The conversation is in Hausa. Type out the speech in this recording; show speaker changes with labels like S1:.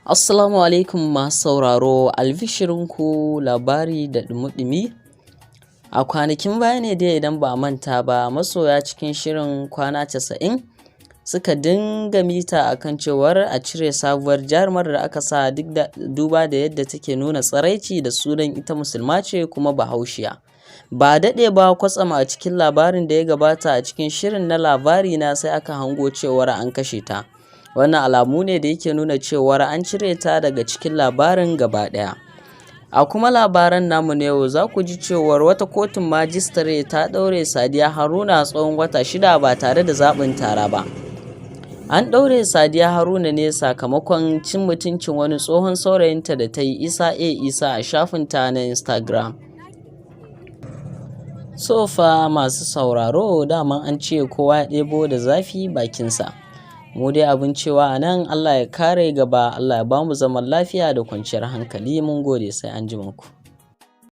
S1: Assalamu alaikum masu sauraro, albishirinku, labari da ɗumi-ɗumi. A kwanakin baya ne dai, idan ba a manta ba, masoya cikin shirin Kwana 90 suka dinga mita akan cewar a cire sabuwar jarumar da aka sa, duk da duba da yadda take nuna tsiraici da sunan ita Musulma ce kuma Bahaushiya. Ba daɗe ba, kwatsam a cikin labarin da ya gabata a cikin shirin na Labarina, sai aka hango cewar an kashe ta. Wannan alamu ne da yake nuna cewar an cire ta daga cikin labarin gaba ɗaya. A kuma labaran namu na yau, za ku ji cewar wata kotun majistare ta ɗaure Sadiya Haruna tsawon wata 6 ba tare da zaɓin tara ba. An ɗaure Sadiya Haruna ne sakamakon cin mutuncin wani tsohon saurayinta da ta yi, Isa A. Isa, a shafinta na Instagram. So fa masu sauraro, daman an ce kowa ya ɗebo da zafi bakinsa. Mu dai abin cewa a nan, Allah ya kare gaba, Allah ya bamu zaman lafiya da kwanciyar hankali. Mun gode, sai an ku.